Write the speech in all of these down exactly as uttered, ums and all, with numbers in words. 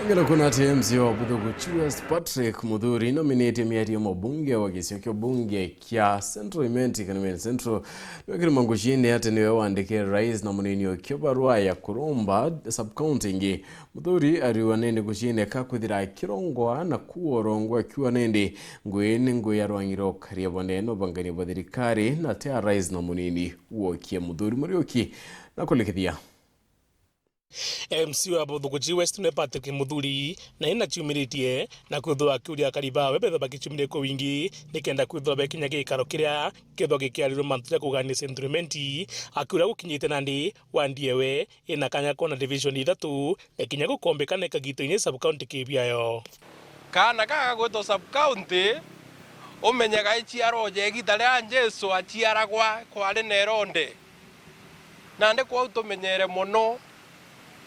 Ngela kuna ati M C A wa Buthuku West Patrick Muthuri nominate miario mubunge wa gicigo kia ubunge kia Central Imenti kana Imenti Central, niwe Kirima Nguciine ati niwe wandikire rais na munini okio barua ya kuromba sub-county ingi. Muthuri ariuga nindi Nguciine ka kwithira akirongoa na kuorongwa akiuga nindi ngui ni ngui ya rwang'i rwa ukaria bunene ubangania bwa thirikari na ti a rais na munini wokie. Muthuri Muriuki na kulikithia. M C A wa Buthuku West ni Patrick Muthuri, na ina ciumiritie na kwithwa akiuria akari bawe bethwa bakiciumire kwa wingi nikenda kwithwa bekinya gikaro kiria kethwa gikiarirwe mantu ja kugania Central Imenti, akiuria gukinyite nandi wandi ewe ina kanya kwona division ithatu na kinya gukombekana ikagitoine sub-county kibiayo. Kaana gaka gwitwa sub-county, umenye gaiciarwa ja igita riria Jesu aciaragwa kwari na ironde. Nandi kwou tumenyere mono,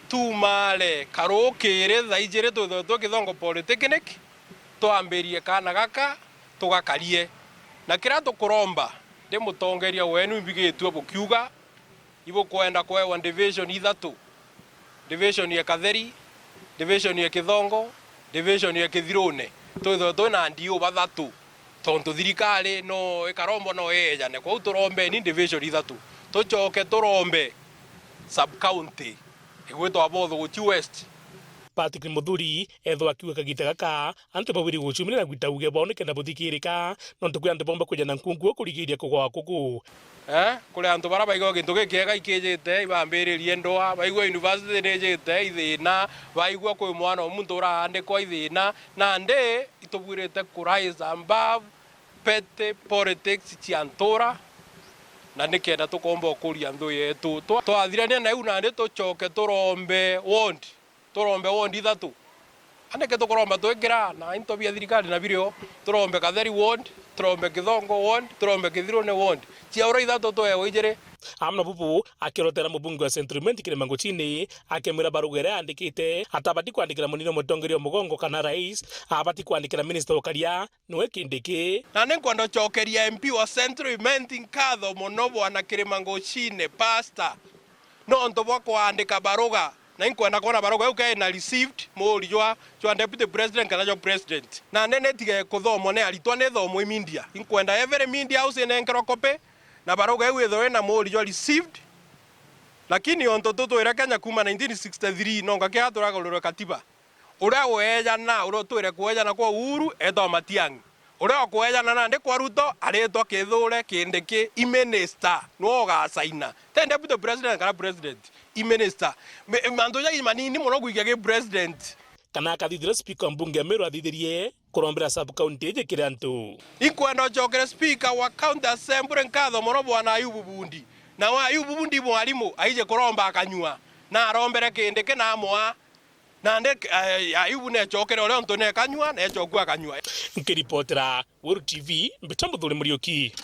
tuumare karukiri thaa ijiri twithwe twi Kithongo Polytechnic, twambirie kaana gaka tugakarie. Na kiria tukuromba, ndi mutongeria wenu imbigitue bukiuga, ibukwenda kwewa division ithatu, division ya Katheri, division ya Kithongo, division ya Kithirune, twithwe twi na D O bathatu, tontu thirikari no ikarombo no iyejane. Kwou turombeni division ithatu, tucoke turombe sub-county igwitwa Buthuguchi West. Patrick Muthuri ethwa akiuga kagita gaka antu babwiri gucumira na gwita uge bwao nikenda buthikirika, nontu kwi antu bomba kwija na nkungu kurigiria kugwa kuku. Eh, kuri antu bara baigua gintu gikiega ikijite, ibambiririe ndwaa, baigua university nijite ithina, baigua kwi mwana o muntu uraandikwa ithina, nandi itubwirite ku rise above petty politics cia ntura, na nikenda tukomba ukuria nthu yetu. Twa-, twathirania na iu nandi tucoke turombe ward. Turombe ward ithatu. Andike tukuromba twikira na into bia thirikari na birio. Turombe Katheri ward, turombe Kithongo ward, turombe Kithirune ward. Ciaura ithatu twewe ijiri. Amwe na bubu, akiorotera mubunge wa Central Imenti Kirima Nguchini, akimwira baruga iria aandikite, atabati kwandikira munini wa mutongeria wa mugongo kana rais, abati kwandikira minista wa ukaria, niwe Kindiki. Na ni nkwenda ucokeria M P wa Central Imenti nkatho mono, Bwana Kirima Nguchini, pastor, nontu bwa kwandika baruga. Na inkwenda kwona baruga iu kena received, muuri jwa, jwa deputy president kana jwa president. Na nene itige kuthomwa ni aritwa, ni ithomwe i media. Inkwenda every media house inenkerwa copy, na baruga iu ithirwe ina muuri jwa received. Lakini ontu tutwire Kenya kuma nineteen sixty-three, nonga kia turagarurwe katiba. Uria weejana, uria utwire kweejana kwa Uhuru, etwa Matiang'i. Uria ukweejana nandi kwa Ruto, aritwa Kithure Kindiki, i minister, niwe ugasaina. Ti deputy president kana president, i minister. Me-, mantu jai manini mono gwikia ki president. Kana akathithira speaker wa mbunge ya Meru athithirie kurombera sub-county iji kiri antu. Inkwenda ucokere speaker wa county assembly nkatho mono, Bwana Ayubu Bundi. Na wa Ayubu Bundi mwarimu, aije kuromba akanyua. Na arombere Kindiki na amwa. Nandi, eh, Ayubu necokere uria untu nekanyua, necokua akanyua. Nkiripotera Weru T V, mbita Muthuri Muriuki.